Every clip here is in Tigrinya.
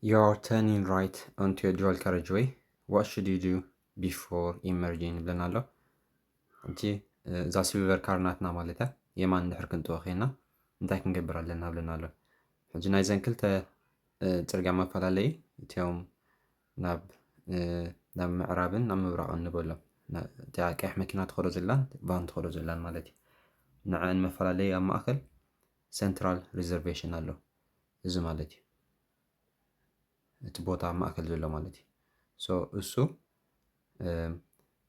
You are turning right onto a dual carriageway. What should you do before emerging? ይብለና ኣሎ። ሕጂ እዛ ሲልቨር ካር ናትና ማለት እያ። የማን እንድሕር ክንጥወ ኮይና እንታይ ክንገብር ኣለና ብለና ኣሎ። ሕጂ ናይዘን ክልተ ጽርግያ መፈላለዪ እቲኦም ናብ ናብ ምዕራብን ናብ ምብራቕን ንበሎም። እቲያ ቀይሕ መኪና ትኸዶ ዘላን ቫን ትኸዶ ዘላን ማለት እዩ። ንዐን መፈላለዪ ኣብ ማእከል central reservation ኣሎ። እዚ ማለት እዩ እቲ ቦታ ኣብ ማእከል ዘሎ ማለት እዩ። So እሱ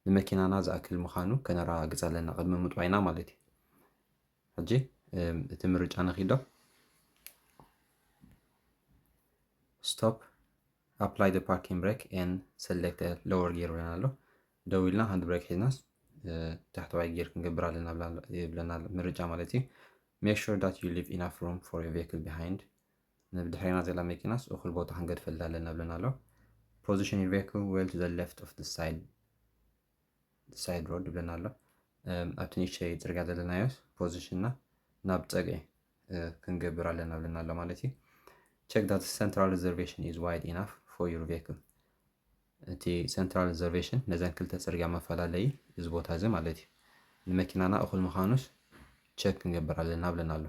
ንመኪናና ዝኣክል ምዃኑ ከነረጋግጽ ኣለና ቅድሚ ምጥዋይና ማለት እዩ። ሕጂ እቲ ምርጫ ንኺዶ stop, apply the parking brake and select lower gear ይብለና ኣሎ። ደው ኢልና hand brake ሒዝናስ ታሕተዋይ ጊር ክንገብር ኣለና ይብለና ኣሎ። ምርጫ ማለት እዩ። Make sure that you leave enough room for your vehicle behind። ንብድሕሬና ዘላ መኪናስ እኹል ቦታ ክንገድፈላ ኣለና ብለና ኣሎ። Position your vehicle well to the left of the side side road ይብለና ኣሎ። ኣብቲ ንእሽተይ ጽርግያ ዘለናዮ ፖዚሽንና ናብ ጸግዒ ክንገብር ኣለና ብለና ኣሎ ማለት እዩ። Check that central reservation is wide enough for your vehicle። እቲ central reservation ነዘን ክልተ ጽርግያ መፈላለዪ እዚ ቦታ እዚ ማለት እዩ ንመኪናና እኹል ምዃኑስ ቸክ ክንገብር ኣለና ብለና ኣሎ።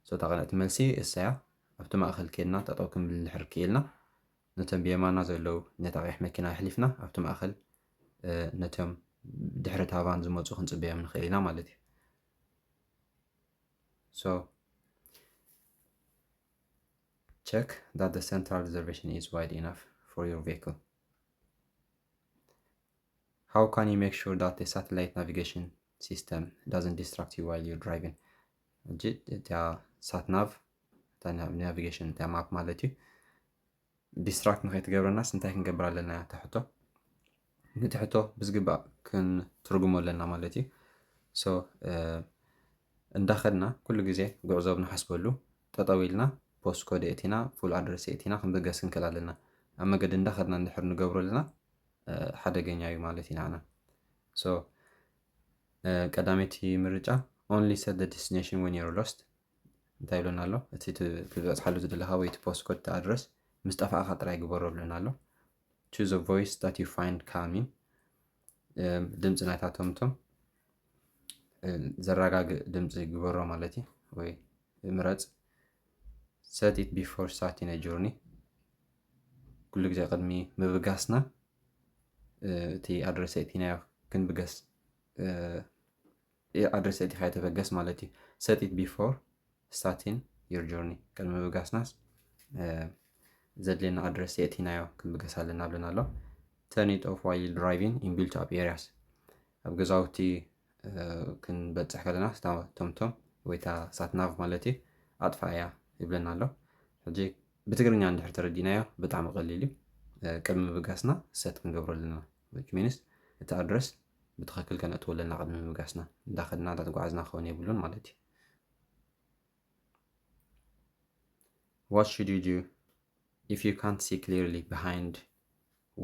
So እታ ቀንዕቲ መልሲ እሳያ ኣብቲ ማእከል ኬድና ጠጠው ክንብል እንድሕር ክኢልና ነቶም ብየማና ዘለዉ ነታ ቀይሕ መኪና ኣሕሊፍና ኣብቲ ማእከል ነቶም ድሕሪ እታ ቫን ዝመፁ ክንፅበዮም ንኽእል ኢና ማለት እዩ። So check that the central reservation is wide enough for your vehicle. How can you make sure that the satellite navigation system doesn't distract you while you're driving? እጂ እቲያ ሳትናቭ እታ ናቪጌሽን እቲያ ማፕ ማለት እዩ ዲስትራክት ንኸይትገብረናስ እንታይ ክንገብር ኣለና እያ ትሕቶ። ነቲ ሕቶ ብዝግባእ ክንትርጉሞ ኣለና ማለት እዩ። So እንዳኸድና ኩሉ ግዜ ጉዕዞ ብንሓስበሉ ጠጠው ኢልና ፖስት ኮድ የእቲና ፉል ኣድረስ የእቲና ክንብገስ ክንክእል ኣለና። ኣብ መገዲ እንዳኸድና እንድሕር ንገብሮ ኣለና ሓደገኛ እዩ ማለት እዩ ንዓና። So ቀዳመይቲ ምርጫ only set the destination when you're lost እንታይ ይብለና ኣሎ? እቲ ትበፅሓሉ ዝደለኻ ወይ እቲ ፖስት ኮድ እቲ ኣድረስ ምስ ጠፋእኻ ጥራይ ግበሮ ይብለና ኣሎ። Choose a voice that you find calming ድምፂ ናይታ ቶምቶም ዘረጋግእ ድምፂ ግበሮ ማለት እዩ ወይ ምረፅ። Set it before starting a journey ኩሉ ግዜ ቅድሚ ምብጋስና እቲ ኣድረስ የእቲናዮ ክንብገስ ኣድረስ የእቲኻ የተበገስ ማለት እዩ። Set it before starting your journey ቅድሚ ምብጋስናስ ዘድልየና ኣድረስ የእቲናዮ ክንብገስ ኣለና ብለና ኣሎ። Turn it off while driving in built up areas ኣብ ገዛውቲ ክንበፅሕ ከለና ቶምቶም ወይ ታ ሳትናቭ ማለት እዩ ኣጥፋእያ ይብለና ኣሎ። ሕጂ ብትግርኛ እንድሕር ተረዲናዮ ብጣዕሚ ቀሊል እዩ። ቅድሚ ምብጋስና ሰት ክንገብሮ ኣለና። Which means እቲ ኣድረስ ብትኽክል ከነእትዎ ኣለና ቅድሚ ምብጋስና። እንዳኸድና እንዳተጓዓዝና ክኸውን የብሉን ማለት እዩ። What should you do if you can't see clearly behind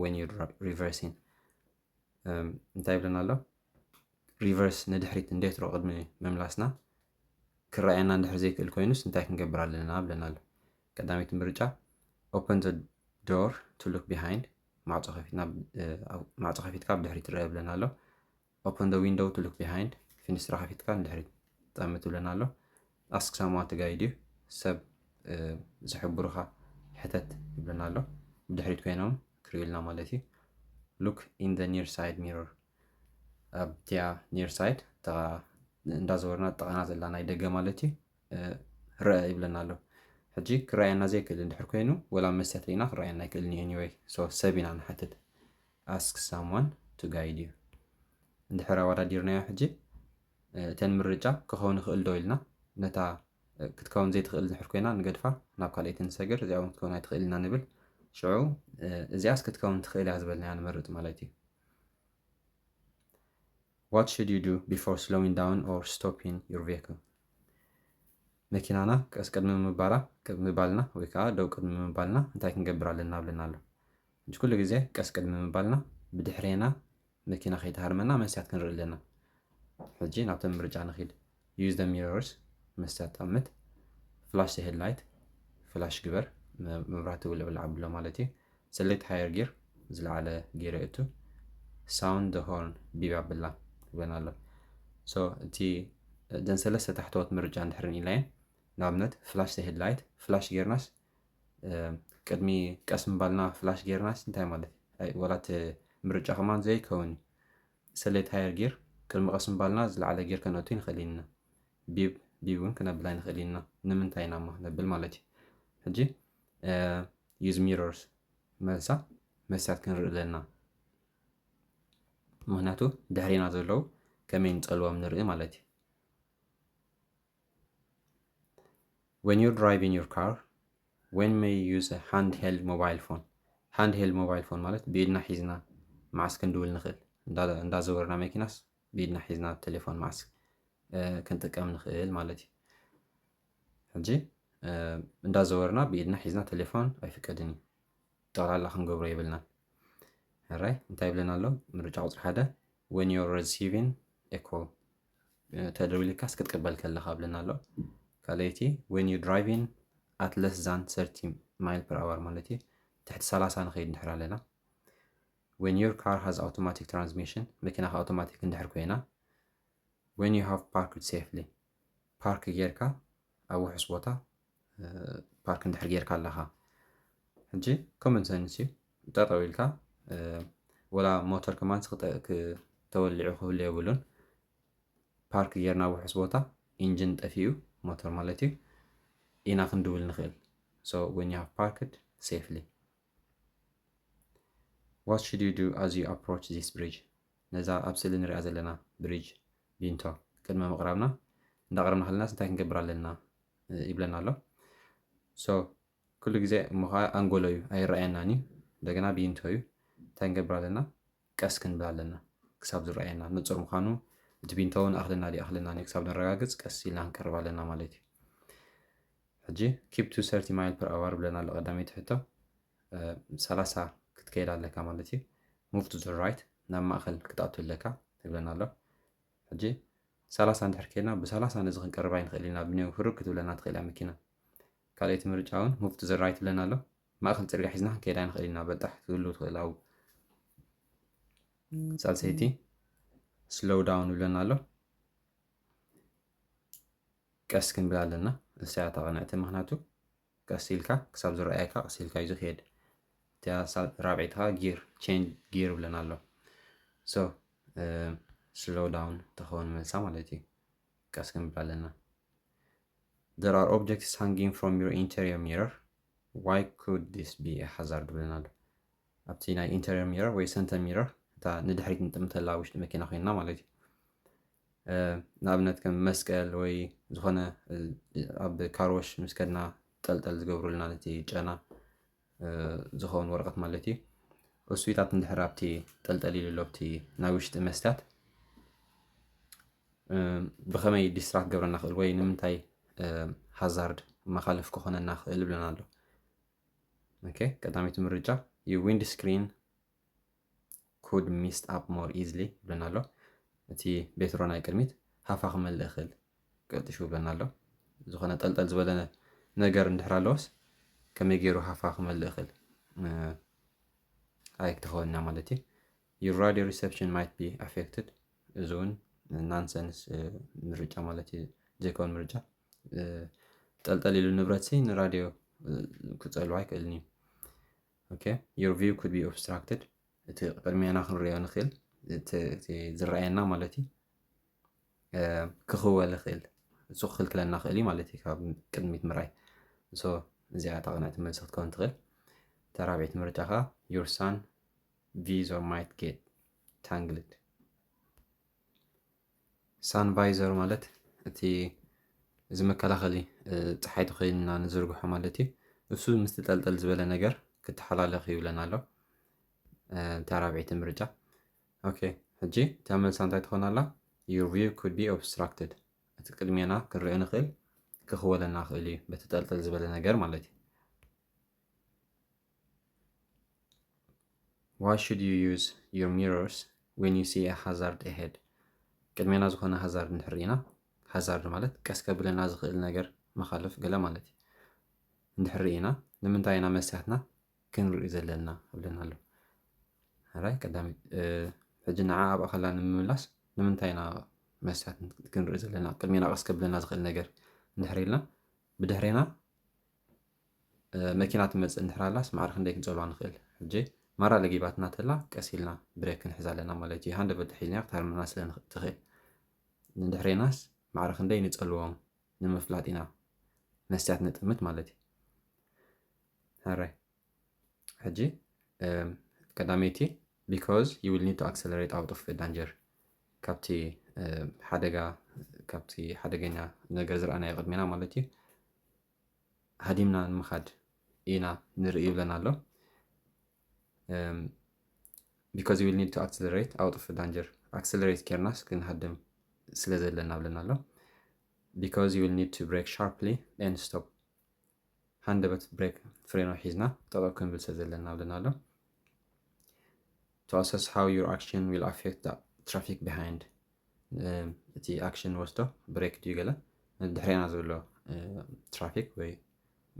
when you're reversing? እንታይ ይብለና ኣሎ? ሪቨርስ ንድሕሪት እንዴትሮ ቅድሚ ምምላስና ክረኣየና እንድሕር ዘይክእል ኮይኑስ እንታይ ክንገብር ኣለና ብለና ኣሎ። ቀዳመይቲ ምርጫ open the door to look behind ማዕፆ ከፊትና ማዕፆ ከፊትካ ብድሕሪት ትረአ ብለና ኣሎ። Open the window to look behind ፊንስትራ ከፊትካ ንድሕሪት ጠምት ብለና ኣሎ። Ask someone to guide you ሰብ ዝሕብሩኻ ሕተት ይብለና ኣሎ። ብድሕሪት ኮይኖም ክርእዩልና ማለት እዩ። Look in the near side mirror ኣብቲያ near side እንዳዘወርና ጠቐና ዘላ ናይ ደገ ማለት እዩ። ርአ ይብለና ኣሎ። ሕጂ ክረኣየና ዘይክእል እንድሕር ኮይኑ ወላ መስትያት ርኢና ክረኣየና ኣይክእልን እዩ። Anyway so ሰብ ኢና ንሓትት። Ask someone to guide you እንድሕር ኣወዳዲርናዮ ሕጂ እተን ምርጫ ክኸውን ይኽእል ዶ ኢልና ነታ ክትከውን ዘይትኽእል እንድሕር ኮይና ንገድፋ ናብ ካልኣይቲ ንሰግር እዚኣ እውን ክትከውን ኣይትኽእል ኢና ንብል። ሽዑ እዚኣስ ክትከውን ትኽእል እያ ዝበልናያ ንመርጥ ማለት እዩ። What should you do before slowing down or stopping your vehicle? መኪናና ቀስ ቅድሚ ምባላ ምባልና ወይ ከዓ ደው ቅድሚ ምባልና እንታይ ክንገብር ኣለና ብለና ኣሎ። ሕጂ ኩሉ ግዜ ቀስ ቅድሚ ምባልና ብድሕሬና መኪና ከይተሃርመና መስትያት ክንርኢ ኣለና። ሕጂ ናብተን ምርጫ ንኺድ። Use the mirrors መስትያት ጠምት። Flash the headlight ፍላሽ ግበር። መብራህቲ ውልዕ ብልዕ ኣብሎ ማለት እዩ። Select higher gear፣ ዝለዓለ ጌር እቱ። Sound the horn፣ ቢብ ኣብላ ይብለና ኣሎ። So እቲ እተን ሰለስተ ታሕተዎት ምርጫ እንድሕር ንኢላየን፣ ንኣብነት ፍላሽ the headlight፣ ፍላሽ ጌርናስ ቅድሚ ቀስ ምባልና ፍላሽ ጌርናስ እንታይ ማለት እዩ? ወላ እቲ ምርጫ ከማን ዘይከውን እዩ። Select higher gear፣ ቅድሚ ቀስ ምባልና ዝለዓለ ጌር ከነእቱ ንኽእል ኢና። ቢብ ቢብ እውን ክነብላ ንኽእል ኢና። ንምንታይ ኢና እሞ ነብል ማለት እዩ። ሕጂ use mirrors፣ መልሳ መስትያት ክንርኢ ኣለና። ምክንያቱ ድሕሪና ዘለዉ ከመይ ንፀልዎም ንርኢ ማለት እዩ። When you're driving your car, one may use a handheld mobile phone. Handheld mobile phone ማለት ብኢድና ሒዝና መዓስ ክንድውል ንኽእል፣ እንዳዘወርና መኪናስ ብኢድና ሒዝና ቴሌፎን መዓስ ክንጥቀም ንኽእል ማለት እዩ። ሕጂ እንዳዘወርና ብኢድና ሒዝና ቴሌፎን ኣይፍቀድን እዩ። ጠቕላላ ክንገብሮ የብልናን። ሕራይ እንታይ ይብለና ኣሎ? ምርጫ ቁፅሪ ሓደ፣ when you're receiving a call፣ ተደዊልካስ ክትቅበል ከለካ ብለና ኣሎ። ካልኣይቲ፣ when you driving at less than thirty mile per hour ማለት እዩ። ትሕቲ ሰላሳ ንኸይድ እንድሕር ኣለና። When your car has automatic transmission፣ መኪናኻ ኣውቶማቲክ እንድሕር ኮይና። When you have parked safely፣ ፓርክ ጌርካ ኣብ ውሑስ ቦታ ፓርክ እንድሕር ጌርካ ኣለኻ። ሕጂ common sense እዩ። ጠጠው ኢልካ ወላ ሞተር ከማን ተወሊዑ ክህሉ የብሉን። ፓርክ ጌርና ኣብ ውሑስ ቦታ ኢንጂን ጠፊኡ፣ ሞተር ማለት እዩ፣ ኢና ክንድውል ንኽእል። So when you have parked safely። What should you do as you approach this bridge? ነዛ ኣብ ስእሊ ንሪኣ ዘለና ብሪጅ፣ ቢንቶ፣ ቅድሚ ምቕራብና፣ እንዳቕረብና ከለናስ እንታይ ክንገብር ኣለና ይብለና ኣሎ። So ኩሉ ግዜ እሞ ከዓ ኣንጎሎ እዩ፣ ኣይረኣየናን እዩ። እንደገና ቢንቶ እዩ። እንታይ ክንገብር ኣለና? ቀስ ክንብል ኣለና ክሳብ ዝረኣየና። ንፁር ምዃኑ እቲ ቢንቶ እውን ኣኽልና ድዩ ኣኽልናን እዩ ክሳብ ነረጋግፅ ቀስ ኢልና ክንቀርብ ኣለና ማለት እዩ። ሕጂ keep to thirty mile per hour ብለና ኣሎ ቀዳመይቲ ሕቶ። ሰላሳ ክትከይድ ኣለካ ማለት እዩ። Move to the right፣ ናብ ማእኸል ክትኣቱ ኣለካ ትብለና ኣሎ። ሕጂ ሰላሳ እንድሕር ከይድና ብሰላሳ ነዚ ክንቀርብ ኣይንኽእል ኢና፣ ብንየው ህሩግ ክትብለና ትኽእል እያ መኪና። ካልኣይቲ ምርጫ እውን move to the right ይብለና ኣሎ። ማእኸል ፅርግያ ሒዝና ክንከይድ ኣይንኽእል ኢና፣ በጣሕ ትህሉ ትኽእል ኣብኡ። ሳልሰይቲ slow down ይብለና ኣሎ። ቀስ ክንብል ኣለና። እሳ እያ እታ ቅንዕቲ፣ ምክንያቱ ቀስ ኢልካ ክሳብ ዝረኣየካ ቀስ ኢልካ እዩ ዝኸይድ። እቲያ ራብዒቲ ከዓ ጊር፣ ቼንጅ ጊር ይብለና ኣሎ። So slow down ተኸውን መልሳ ማለት እዩ። ቀስ ክንብል ኣለና። There are objects hanging from your interior mirror. Why could this be a hazard ይብለና ኣሎ። ኣብቲ ናይ interior mirror ወይ center mirror፣ እታ ንድሕሪት ንጥምተላ ውሽጢ መኪና ኮይንና ማለት እዩ። ንኣብነት ከም መስቀል ወይ ዝኾነ ኣብ car wash ምስ ከድና ጠልጠል ዝገብሩልና ነቲ ጨና ዝኸውን ወረቐት ማለት እዩ። እሱይታት እንድሕር ኣብቲ ጠልጠል ኢሉ ኣሎ ኣብቲ ናይ ውሽጢ መስትያት ብኸመይ distract ገብረና ክእል ወይ ንምንታይ hazard መኻልፍ ክኾነና ክእል ይብለና ኣሎ። Okay፣ ቀዳመይቲ ምርጫ፣ your windscreen could mist up more easily ይብለና ኣሎ። እቲ ቤትሮ ናይ ቅድሚት ሃፋ ክመልእ ይኽእል ቀልጢፉ ይብለና ኣሎ። ዝኾነ ጠልጠል ዝበለ ነገር እንድሕር ኣለዎስ ከመይ ገይሩ ሃፋ ክመልእ ይኽእል? ኣይክተኸውንና ማለት እዩ። Your radio reception might be affected። እዚ እውን nonsense ምርጫ ማለት እዩ፣ ዘይከውን ምርጫ። ጠልጠል ኢሉ ንብረት ሲ ንራድዮ ክፀልዋ ኣይክእልን እዩ። Okay፣ your view could be obstructed። እቲ ቅድሜና ክንሪኦ ንኽእል፣ እቲ ዝረኣየና ማለት እዩ፣ ክኽወል ይኽእል፣ እሱ ክኽልክለና ክእል እዩ ማለት እዩ ካብ ቅድሚት ምርኣይ። So እዚኣ እታ ቅንዕቲ መልሲ ክትከውን ትኽእል። እታ ራብዒት ምርጫ ከዓ your sun visor might get tangled። Sun visor ማለት እቲ እዚ መከላኸሊ ፀሓይ ተኸይልና ንዝርግሖ ማለት እዩ። እሱ ምስቲ ጠልጠል ዝበለ ነገር ክተሓላለኽ ይብለና ኣሎ። እታ ራብዒቲ ምርጫ። Okay፣ ሕጂ እታ መልሳ እንታይ ትኾን ኣላ? Your view could be obstructed። እቲ ቅድሜና ክንሪኦ ንኽእል ክኽወለና ክእል እዩ በቲ ጠልጠል ዝበለ ነገር ማለት እዩ። Why should you use your mirrors when you see a hazard ahead? ቅድሜና ዝኾነ hazard እንድሕር ኢና፣ hazard ማለት ቀስ ከብለና ዝኽእል ነገር መኻልፍ ገለ ማለት እዩ። እንድሕር ኢና ንምንታይ ኢና መስትያትና ክንርኢ ዘለና እብለና ኣሎ። ሕራይ ቀዳሚ ሕጂ ንዓ ኣብኣ ከላ ንምምላስ ንምንታይ ኢና መስትያት ክንርኢ ዘለና? ቅድሜና ቀስ ከብለና ዝኽእል ነገር እንድሕር ኢልና ብድሕሬና መኪና ትመፅእ እንድሕር ኣላስ ማዕረ ክንደይ ክንፀልዋ ንኽእል? ሕጂ ማራ ለጊባትና ተላ ቀስ ኢልና ብሬክ ክንሕዝ ኣለና ማለት እዩ። ሃንደበት ተሒዝና ክትሃርመና ስለ ትኽእል ንድሕሬናስ ማዕረ ክንደይ ንፀልዎም ንምፍላጥ ኢና መስትያት ንጥምት ማለት እዩ። ሕራይ ሕጂ ቀዳመይቲ because you will need to accelerate out of danger ካብቲ ሓደጋ ካብቲ ሓደገኛ ነገር ዝረኣናዮ ቅድሜና ማለት እዩ ሃዲምና ንምኻድ ኢና ንርኢ ይብለና ኣሎ። Because you will need to accelerate out of danger accelerate ጌርናስ ክንሃድም ስለ ዘለና ብለና ኣሎ። Because you will need to brake sharply and stop ሃንደበት ብሬክ ፍሬኖ ሒዝና ጠጠው ክንብል ስለ ዘለና ብለና ኣሎ። To assess how your action will affect the traffic behind እቲ ኣክሽን ወስዶ ብሬክ ድዩ ገለ ድሕሬና ዘሎ ትራፊክ ወይ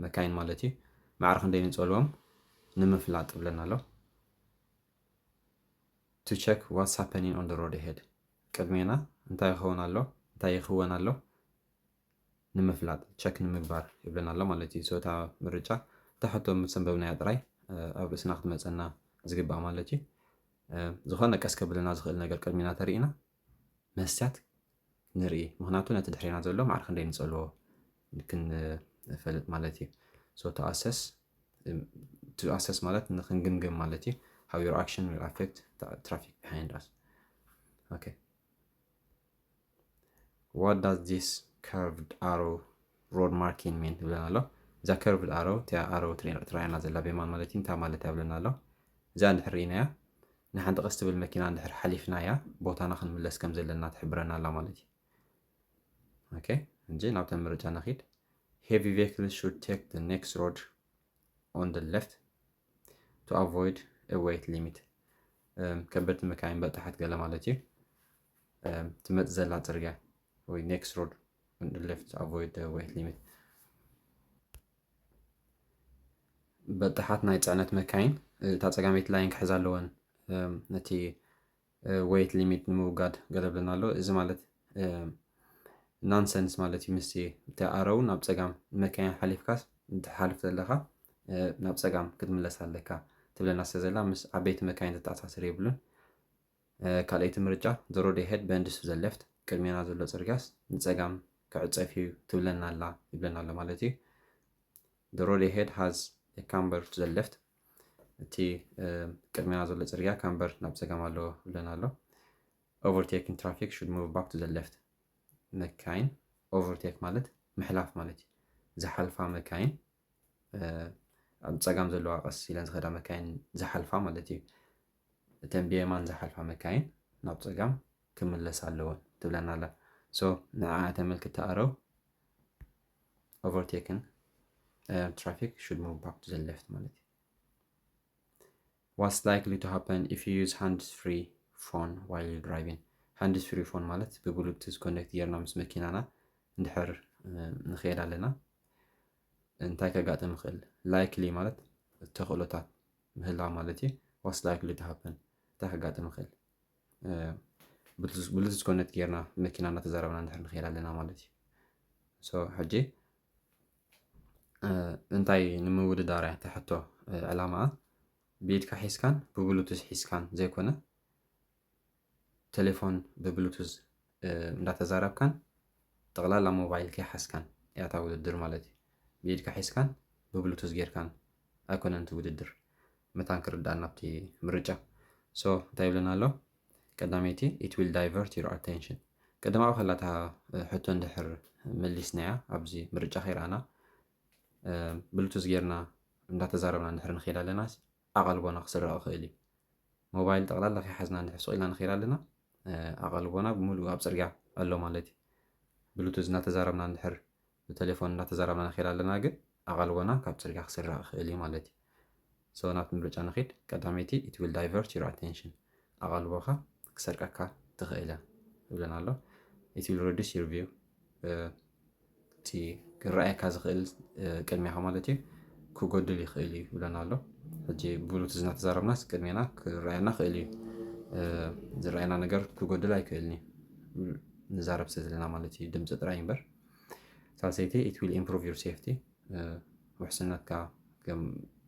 መካይን ማለት እዩ ማዕረ ክንደይ ንፀልዎም ንምፍላጥ ብለና ኣሎ። To check what's happening on the road ahead ቅድሜና እንታይ ይኸውን ኣሎ እንታይ ይኽወን ኣሎ ንምፍላጥ ቸክ ንምግባር ይብለና ኣሎ ማለት እዩ። እታ ምርጫ እታ ሕቶ ምስ ኣንበብናያ ጥራይ ኣብ ርእስና ክትመፀና ዝግባእ ማለት እዩ። ዝኾነ ቀስ ከብለና ዝኽእል ነገር ቅድሚና ተሪእና መስትያት ንርኢ። ምክንያቱ ነቲ ድሕሬና ዘሎ ማዕረ ክንደይ ንፀልዎ ክንፈልጥ ማለት እዩ። To assess ማለት ንክንግምግም ማለት እዩ። How your action will affect traffic behind us. Okay. What does this curved arrow road marking mean ይብለና ኣሎ። እዛ curved arrow እቲኣ ኣሮ ትረኣየና ዘላ ቤማን ማለት እዩ እንታይ ማለት እያ ብለና ኣሎ። እዚኣ እንድሕር ርኢናያ ንሓንቲ ቀስ ትብል መኪና እንድሕር ሓሊፍናያ ቦታና ክንምለስ ከም ዘለና ትሕብረና ኣላ ማለት እዩ። ኦኬ እንጂ ናብተን ምርጫ ነኺድ። Heavy vehicles should take the next road on the left to avoid a weight limit ከበድቲ መካይን በጣሓት ገለ ማለት እዩ። ትመፅ ዘላ ፅርግያ ወይ next road on the left to avoid weight limit በጣሓት ናይ ፅዕነት መካይን እታ ፀጋመይቲ ላይን ክሕዛ ኣለወን ነቲ weight limit ንምውጋድ ገለ ብለና ኣሎ። እዚ ማለት nonsense ማለት እዩ። ምስቲ እቲ ኣረው ናብ ፀጋም መካይን ሓሊፍካስ እንትሓልፍ ዘለካ ናብ ፀጋም ክትምለስ ኣለካ ትብለና ስለ ዘላ ምስ ዓበይቲ መካይን ዘተኣሳስር የብሉን። ካልኣይቲ ምርጫ the road ahead bends to the left ቅድሜና ዘሎ ፅርግያስ ንፀጋም ክዕፀፍ እዩ ትብለና ኣላ ይብለና ኣሎ ማለት እዩ። The road ahead has a camber to the left እቲ ቅድሜና ዘሎ ፅርግያ ካምበር ናብ ፀጋም ኣለዎ ይብለና ኣሎ። Overtaking traffic should move back to the left መካይን overtake ማለት ምሕላፍ ማለት እዩ። ዝሓልፋ መካይን ኣብ ፀጋም ዘለዋ ቀስ ኢለን ዝኸዳ መካይን ዝሓልፋ ማለት እዩ። እተን ብየማን ዝሓልፋ መካይን ናብ ፀጋም ክምለስ ኣለወን ትብለና ኣላ። So ንዓ ተመልክት ኣረው overtaking traffic should move back to the left ማለት እዩ። What's likely to happen if you use hands free phone while you're driving? Hands free phone ማለት ብ Bluetooth connect ጌርና ምስ መኪናና እንድሕር ንኸይድ ኣለና እንታይ ከጋጥም ይኽእል? Likely ማለት ተኽእሎታት ምህላው ማለት እዩ። What's likely to happen እንታይ ከጋጥም ይኽእል? Bluetooth connect ጌርና መኪና እናተዛረብና እንድሕር ንኸይድ ኣለና ማለት እዩ። So ሕጂ እንታይ ንምውድዳር እያ እታ ሕቶ ዕላማኣ ብኢድካ ሒዝካን ብ Bluetooth ሒዝካን ዘይኮነ ቴሌፎን ብ Bluetooth እንዳተዛረብካን ጠቕላላ ሞባይል ከይሓዝካን እያ እታ ውድድር ማለት እዩ። ብኢድካ ሒዝካን ብ Bluetooth ጌርካን ኣይኮነን እቲ ውድድር መታን ክርዳእ ናብቲ ምርጫ። So እንታይ ይብለና ኣሎ? ቀዳመይቲ it will divert your attention ቀደማዊ ከላታ ሕቶ እንድሕር መሊስናያ ኣብዚ ምርጫ ከይረኣና Bluetooth ጌርና እንዳተዛረብና እንድሕር ንኸይድ ኣለና ኣቓልቦና ክስረቕ ይኽእል እዩ። ሞባይል ጠቕላላ ከይሓዝና እንድሕር ስቕ ኢልና ንኸይድ ኣለና ኣቓልቦና ብምሉእ ኣብ ፅርግያ ኣሎ ማለት እዩ። Bluetooth እናተዛረብና እንድሕር ብቴሌፎን እናተዛረብና ንኸይድ ኣለና ግን ኣቓልቦና ካብ ፅርግያ ክስረቕ ይኽእል እዩ ማለት እዩ። So ናብቲ ምርጫ ንኺድ ቀዳመይቲ it will divert your attention ኣቓልቦኻ ክሰርቀካ ትኽእል እያ ይብለና ኣሎ። It will reduce your view እቲ ክረኣየካ ዝኽእል ቅድሚኻ ማለት እዩ። ክጎድል ይኽእል እዩ ይብለና ኣሎ። ሕጂ ብሉቱዝ እናተዛረብናስ ቅድሜና ክረኣየና ክእል እዩ። ዝረኣየና ነገር ክጎድል ኣይክእልን እዩ። ንዛረብ ስለ ዘለና ማለት እዩ፣ ድምፂ ጥራይ እምበር። ሳልሰይቲ it will improve your safety፣ ውሕስነትካ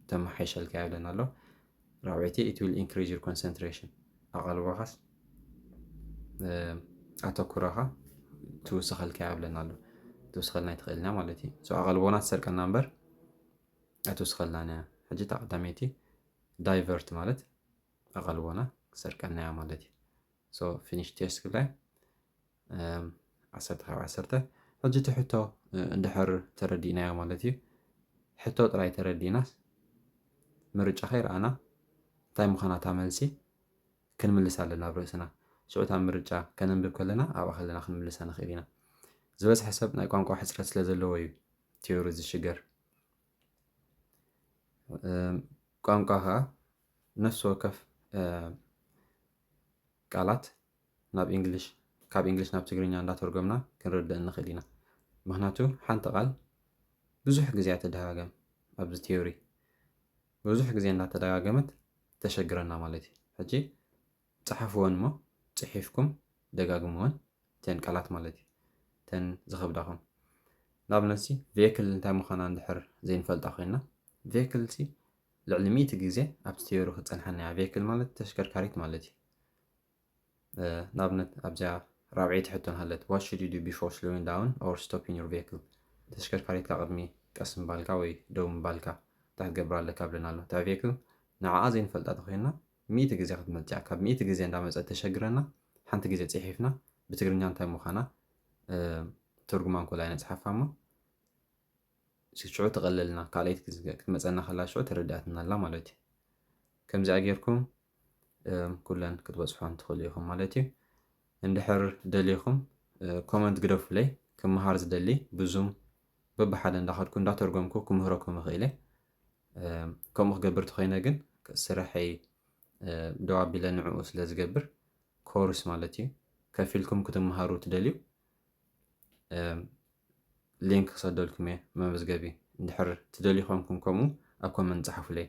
ተመሓይሸልካ ይብለና ኣሎ። ራብዐይቲ it will increase your concentration፣ ኣቓልቦኻስ ኣተኩሮኻ ትውስኸልካ ይብለና ኣሎ። ትውስኸልና ይትኽእልና ማለት እዩ። ኣቓልቦና ትሰርቀና እምበር ኣይትውስኸልናን እያ። ሕጂ እታ ቀዳመይቲ ዳይቨርት ማለት ኣቓልቦና ክሰርቀና እያ ማለት እዩ። ሶ ፊኒሽ ቴስት ክብላይ ዓሰርተ ካብ ዓሰርተ። ሕጂ እቲ ሕቶ እንድሕር ተረዲእናዮ ማለት እዩ። ሕቶ ጥራይ ተረዲእናስ ምርጫ ከይረኣና እንታይ ምዃና እታ መልሲ ክንምልስ ኣለና ኣብ ርእስና። ሽዑ እታ ምርጫ ከነንብብ ከለና ኣብኣ ከለና ክንምልሳ ንኽእል ኢና። ዝበዝሐ ሰብ ናይ ቋንቋ ሕፅረት ስለ ዘለዎ እዩ ቲዮሪ ዝሽገር። ቋንቋ ከዓ ነፍሲ ወከፍ ቃላት ናብ እንግሊሽ፣ ካብ እንግሊሽ ናብ ትግርኛ እንዳተርጎምና ክንርድእ እንኽእል ኢና። ምክንያቱ ሓንቲ ቃል ብዙሕ ግዜ ትደጋገም ኣብዚ ቲዮሪ። ብዙሕ ግዜ እንዳተደጋገመት ተሸግረና ማለት እዩ። ሕጂ ጸሓፍወን እሞ ጽሒፍኩም ደጋግምወን፣ እተን ቃላት ማለት እዩ፣ እተን ዝኸብዳኹም። ንኣብነት ሲ ቬክል እንታይ ምዃና እንድሕር ዘይንፈልጣ ኮይና፣ ቬክል ሲ ልዕሊ ሚእቲ ግዜ ኣብቲ ቲዮሪ ክጸንሓና እያ። ቬክል ማለት ተሽከርካሪት ማለት እዩ። ንኣብነት ኣብዚኣ ራብዐይቲ ሕቶ ንሃለት፣ what should you do before slowing down or stopping your vehicle? ተሽከርካሪትካ ቅድሚ ቀስ ምባልካ ወይ ደው ምባልካ እንታይ ክትገብር ኣለካ ብለና ኣሎ። እታ ቬክል ንዓኣ ዘይንፈልጣ ተኮይና ሚእቲ ግዜ ክትመልጥ እያ። ካብ ሚእቲ ግዜ እንዳመፀት ተሸግረና ሓንቲ ግዜ ፅሒፍና ብትግርኛ እንታይ ምዃና ትርጉማ እንኮላ ይነፅሓፋ እሞ ሽዑ ትቐለልና፣ ካልኣይቲ ክትመፀና ከላ ሽዑ ተረዳእትና ኣላ ማለት እዩ። ከምዚኣ ጌርኩም ኩለን ክትበፅሖን ትኽእሉ ኢኹም ማለት እዩ። እንድሕር ደሊኹም ኮመንት ግደፉለይ። ክመሃር ዝደሊ ብዙም በብሓደ እንዳኸድኩ እንዳተርጎምኩ ክምህረኩም እኽእል እየ። ከምኡ ክገብር ተኾይነ ግን ስርሐይ ደው ኣቢለ ንዕኡ ስለ ዝገብር ኮርስ ማለት እዩ። ከፊልኩም ክትመሃሩ ትደልዩ ሊንክ ክሰደልኩም እየ መመዝገቢ። እንድሕር ትደልዩ ኮንኩም ከምኡ ኣብ ኮመንት ጸሓፉለይ።